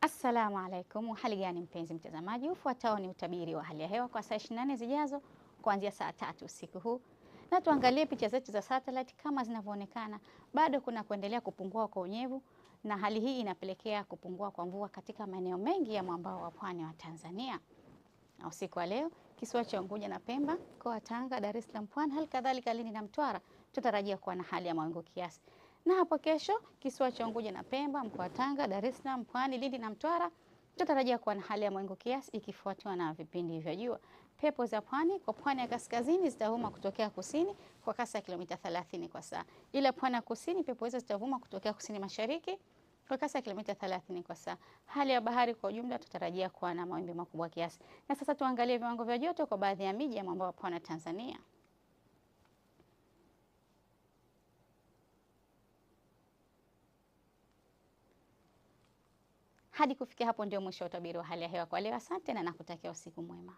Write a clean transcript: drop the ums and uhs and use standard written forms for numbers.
Assalamu alaikum. Hali gani mpenzi mtazamaji? Ufuatao ni utabiri wa hali ya hewa kwa saa 24 zijazo kuanzia saa 3 usiku huu. Na tuangalie picha zetu za satellite kama zinavyoonekana. Bado kuna kuendelea kupungua kwa unyevu na hali hii inapelekea kupungua kwa mvua katika maeneo mengi ya mwambao wa pwani wa Tanzania. Na usiku wa leo, kisiwa cha Unguja na Pemba, mkoa wa Tanga, Dar es Salaam, Pwani, hali kadhalika Lindi na Mtwara tutarajia kuwa na hali ya mawingu kiasi. Na hapo kesho, kisiwa cha Unguja na Pemba, mkoa wa Tanga, Dar es Salaam, Pwani, Lindi na Mtwara tutarajia kuwa na hali ya mawingu kiasi ikifuatiwa na vipindi vya jua. Pepo za pwani kwa pwani ya kaskazini zitavuma kutokea kusini kwa kasi ya kilomita 30 kwa saa. Ila pwani ya kusini pepo hizo zitavuma kutokea kusini mashariki kwa kasi ya kilomita 30 kwa saa. Hali ya bahari kwa ujumla tutarajia kuwa na mawimbi makubwa kiasi. Na sasa tuangalie viwango vya joto kwa baadhi ya miji ya mwambao wa pwani ya Tanzania. Hadi kufikia hapo ndio mwisho wa utabiri wa hali ya hewa kwa leo. Asante na nakutakia usiku mwema.